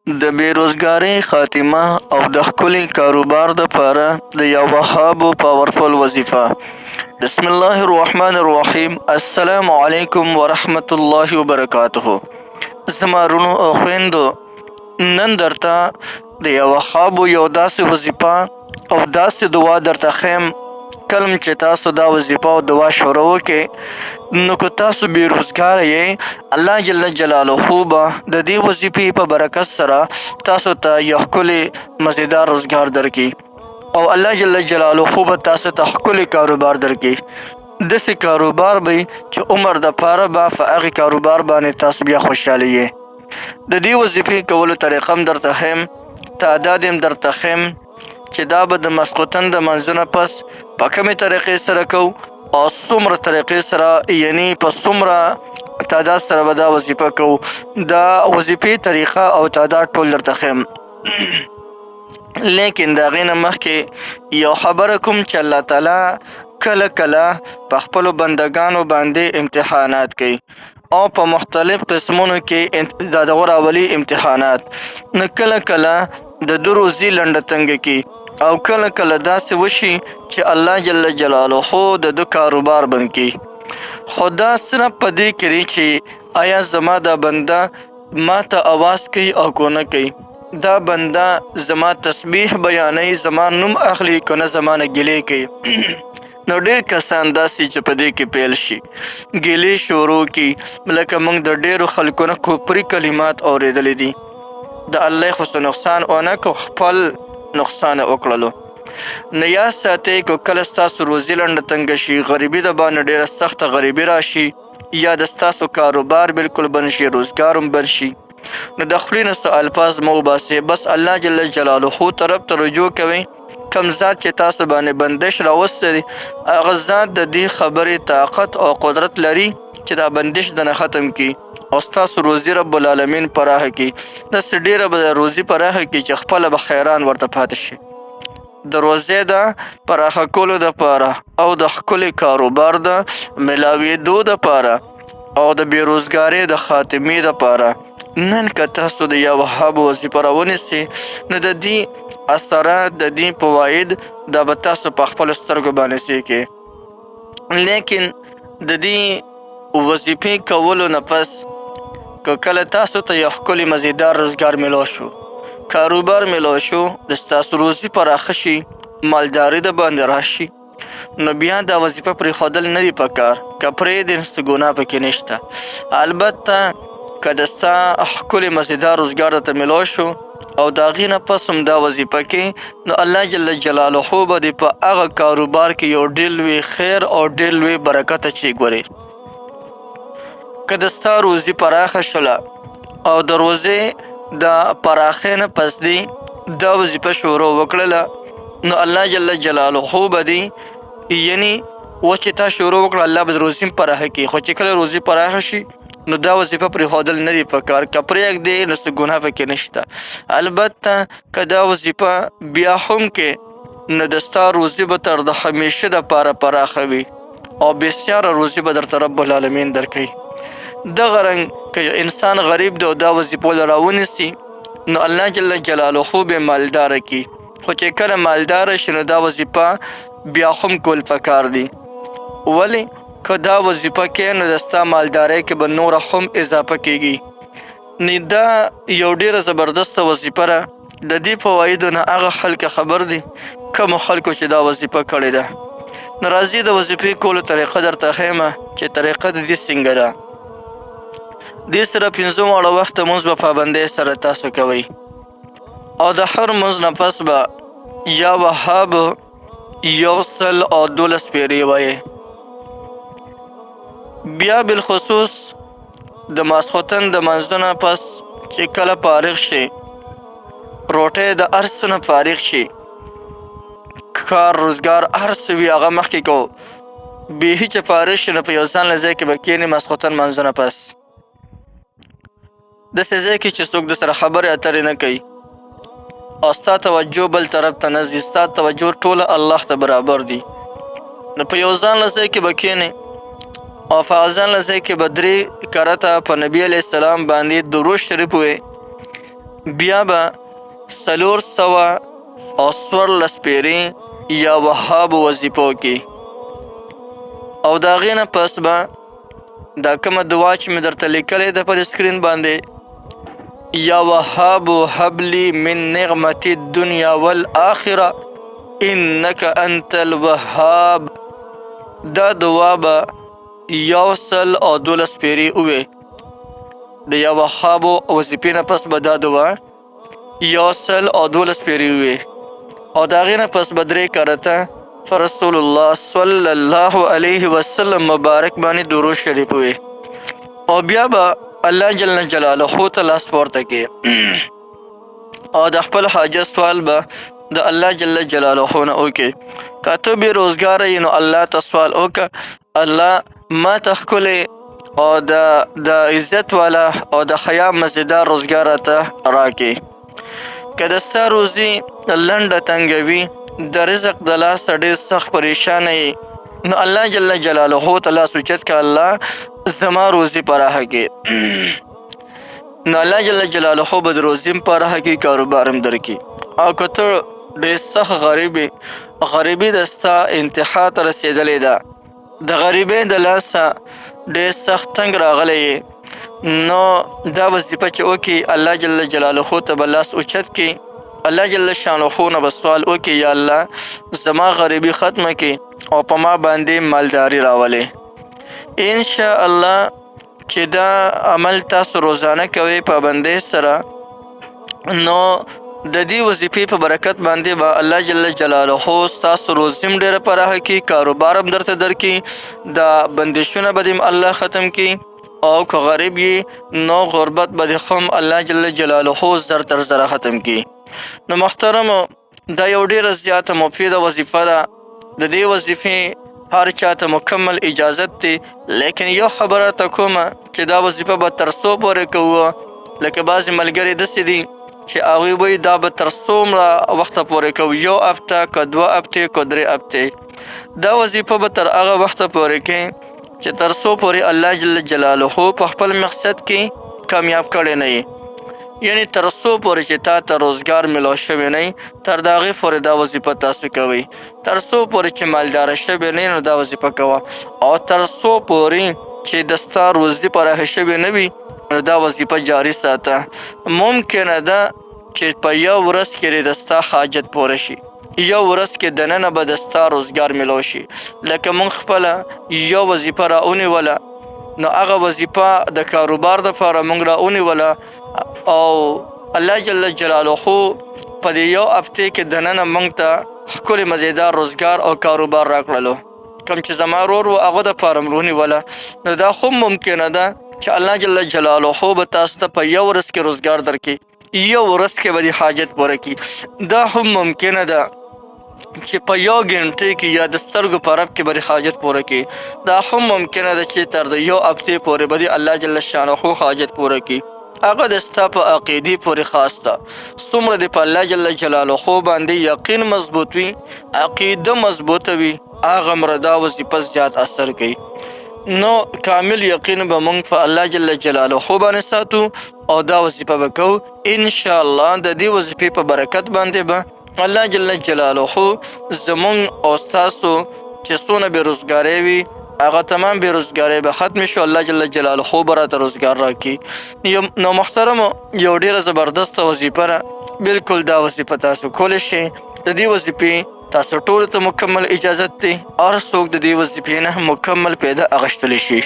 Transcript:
د بې روزګارۍ خاتمه او د ښکلي کاروبار دپاره د یا وهاب پاورفل وظیفه. بسم الله الرحمن الرحیم. السلام علیکم ورحمت الله وبرکاته. زما وروڼو او خویندو، نن درته د یا وهاب یو داسې وظیفه او داسې دعا درته ښیم، کلم چې تاسو دا وظیفه او دعا شروع وکړئ، نو که تاسو بې روزګاره یئ، الله جل جلاله به د دې وظیفې په برکت سره تاسو ته یو ښکلی مزیدار روزګار درکړي او الله جل جلاله به تاسو ته ښکلی کاروبار درکړي. داسې کاروبار به چې عمر د پاره به په هغې کاروبار باندې تاسو بیا خوشحاله یئ. د دې وظیفې کولو طریقه هم درته ښیم، تعداد هم درته ښیم چې دا به د ماسخوتن د منځونه پس په کومې طریقې سره کو او څومره طریقې سره، یعنی په څومره تعداد سره به دا وظیفه کو. دا وظیفې طریقه او تعداد ټول درته ښیم، لیکن د هغې نه مخکې یو خبره کوم چې الله تعالی کله کله په خپلو بندګانو باندې امتحانات کوي او په مختلف قسمونو کې دا دغه راولي امتحانات. نو کله کله د ده روزي لنډه تنګه کي او کله کله داسې وشي چې الله جل جلاله د ده کاروبار بند کړي. خو دا صرف په دې کې دی چې آیا زما دا بنده ما ته اواز کوي او که نه کوي، دا بنده زما تسبیح بیانوي، زما نوم اخلي که نه زما نه ګیلې کوي. نو ډېر کسان داسې چې په دې کې پیل شي، ګیلې شروع کړي، لکه موږ د ډېرو خلکو نه کفري کلمات اورېدلي دي. د الله خو څه نقصان ونه کړو، خپل نقصان یې وکړلو. نو یاد ساتئ، که کله ستاسو روزي لنډه تنګه شي، غریبي د باندې ډېره سخته غریبي راشي، یا د ستاسو کاروبار بالکل بند شي، روزګار هم بند شي، نو د خولې نه څه الفاظ مه وباسئ، بس الله جل جلاله طرف ته رجوع کوئ. کوم ذات چې تاسو باندې بندش راوستی دی، هغه ذات د دې خبرې طاقت او قدرت لري چې دا بندش دنه ختم کړي او ستاسو روزي رب العالمین پراخه کړي. داسې ډېره به د روزي پراخه کړي چې خپله به خیران ورته پاتې شي. د روزۍ د پراخه کولو دپاره او د ښکلي کاروبار د ملاوېدو دپاره او د بې روزګارۍ د خاتمې دپاره نن که تاسو د یا وهاب وظیفه راونیسئ، نو د دې اثرات، د دې فواید دا به تاسو په خپلو سترګو باندې سیکئ. لیکن د دې وظیفې کولو نه پس که کله تاسو ته یو ښکلی مزیدار روزګار ملو شو، کاروبار ملو شو، د ستاسو روزي پراخه شي، مالداري د باندې راشي، نو بیا دا وظیفه پرېښودل نه دي پکار. که پرېږدې نو څه ګناه پکې نشته. البته که د ستا ښکلی مزیدار روزګار درته ملو شو او د هغې نه پس هم دا وظیفه کې، نو الله جل جلاله به دې په هغه کاروبار کې یو ډېر لوی خیر او ډېر لوی برکت اچوي. ګورې، که د ستا روزي پراخه شوله او د روزۍ د پراخۍ نه پس دې دا وظیفه شروع وکړله، نو الله جل جلاله به دې، یعنی اوس چې تا شروع وکړه، الله به د روزي هم پراخه کړي. خو چې کله روزي پراخه شي، نو دا وظیفه پرېښودل نه دي پکار. که پرېږدې نو څه ګناه پکې نشته. البته که دا وظیفه بیا هم کې، نو د ستا روزي به تر د همیشه دپاره پراخه وي او بسیاره روزي به درته رب العالمین درکوي. دغه رنګ که یو انسان غریب دی او دا وظیفه له راونیسي، نو الله جل جلاله به مالداره کړي. خو چې کله مالداره شي، نو دا وظیفه بیا هم کول پکار دي. ولې؟ که دا وظیفه کې، نو د ستا مالدارۍ کې به نوره هم اضافه کیږي. نو دا یو ډېره زبردسته وظیفه ده. د دې فوایدو نه هغه خلک خبر دي کومو خلکو چې دا وظیفه کړې ده. نو راځي د وظیفې کولو طریقه درته ښیم چې طریقه د دې څنګه ده. دې سره پنځه واړه وخته لمونځ به پابندۍ سره تاسو کوئ او د هر لمونځ نه پس به یا وهاب 112 پیرې وایې. بیا بالخصوص د ماسخوتن د منځونه پس چې کله فارغ شي، روټۍ د هر څه نه فارغ شي، کار روزګار هر څه وي هغه مخکې کو، بیخي چې فارغ شي، نو په یو ځانله ځای کې به کښېني. ماسخوتن منځونه پس داسې ځای کې چې څوک د سره خبرې اترې نه کوي او ستا توجه بل طرف ته نه ځي، ستا توجه ټوله الله ته برابر دي، نو په یو ځانله ځای کې به کښېنې او په هغه ځانله ځای کې به درې کرته په نبي علیه السلام باندې درود شریف وې. بیا به 414 پیرې یا وهاب وظیفه وکړي او د هغې نه پس به دا کومه دعا چې مې درته لیکلې ده پر سکرین باندې، یا وهاب هب لي من نعمت الدنیا والآخرة انک انت الوهاب، دا دعا به 112 پیرې ووې. د یا وهاب وظیفې نه پس به دا دعا 112 پیرې ووې او د هغې نه پس به 3 کرته پر رسول الله صلی الله علیه وسلم مبارک باندې درود شریف ووې او بیا به الله جل جلاله ته لاس پورته کړي او د خپل حاجت سوال به د الله جل جلاله نه وکړي. که ته بې روزګاره یې نو الله ته سوال وکړه، الله ما ته ښکلی او د عزت والا او د حیا مزیدار روزګار راته راکړي. که د ستا روزي لنډه تنګه وي، د رزق د لاسه ډېر سخت پریشانه یې، نو الله جل جلاله ته لاس اوچت کړه، الله زما روزي پراخه کړي. نو الله جل جلاله به د روزي هم پراخه کړي، کاروبار هم درکړي. او که ته ډېر سخت غریب یې، غریبي د ستا انتها ته رسېدلې ده، د غریبۍ د لاسه ډېر سخت تنګ راغلی یې، نو دا وظیفه چې وکړي الله جل جلاله ته به لاس اوچت کړي، الله جل شانه نه به سوال وکړي، یا الله زما غریبي ختمه کړي او په ما باندې مالداري راولي. ان شاء الله چې دا عمل تاسو روزانه کوئ پابندۍ سره، نو د دې وظیفې په برکت باندې به الله جل جلاله ستاسو روزي هم ډېره پراخه کړي، کاروبار هم درته درکړي، دا بندشونه به دې هم الله ختم کړي، او که غریب یې نو غربت به دې هم الله جل جلاله زر تر زره ختم کړي. نو محترمو، دا یو ډېره زیاته مفیده وظیفه ده. د دې وظیفې هر چاته مکمل اجازت دی، لیکن یو خبره ته کومه چې دا وظیفه به تر څو پورې کوو. لکه بعضې ملګري داسې دي چې هغوی وایي دا به تر څومره وخته پورې کوو، 1 هفته که 2 هفتې که 3 هفتې. دا وظیفه به تر هغه وخته پورې کوي چې تر څو پورې الله جل جلاله په خپل مقصد کې کامیاب کړی نه یې، یعنی تر څو پورې چې تا ته روزګار ملو شوی نه، تر د هغې پورې دا وظیفه تاسو کوئ. تر څو پورې چې مالداره شوی نه نو دا وظیفه کوه، او تر څو پورې چې د ستا روزي پراخه شوې نه وي نو دا وظیفه جاري ساته. ممکنه ده چې په یو ورځ کې د ستا حاجت پوره شي، یو ورځ کې دننه به د ستا روزګار ملو شي. لکه موږ خپله یو وظیفه را ونیوله، نو هغه وظیفه د کاروبار دپاره موږ را ونیوله او الله جل جلاله په دې یو هفتې کې دننه موږ ته ښکلی مزیدار روزګار او کاروبار راکړلو. کوم چې زما ورور و هغه دپاره مې ونیوله. نو دا خو ممکنه ده چې الله جل جلاله به تاسو ته په یو ورځ کې روزګار درکړي، یو ورځ کې به دې حاجت پوره کړي. دا هم ممکنه ده چې په یو ګنټې کې یا د سترګو په رپ کې به دې حاجت پوره کړي. دا هم ممکنه ده چې تر د یو هفتې پورې به دې الله جل شانه حاجت پوره کړي. هغه د ستا په عقیدې پورې خاص ده، څومره دې په الله جل جلاله باندې یقین مضبوط وي، عقیده مضبوطه وي، هغه مره دا وظیفه زیات اثر کوي. نو کامل یقین به موږ په الله جل جلاله باندې ساتو او دا وظیفه به کوو. ان شاء الله د دې وظیفې په برکت باندې به الله جل جلاله زمونږ او ستاسو چې څونه بې روزګارۍ وي هغه تمام بې روزګارۍ به ختم شي، الله جل جلاله به راته روزګار راکړي. نو محترمو، یو ډېره زبردسته وظیفه ده، بالکل دا وظیفه تاسو کولی شئ. د دې وظیفې تاسو ټولو ته مکمل اجازت دی، هر څوک د دې وظیفې نه مکمل پیدا اخیستلی شي.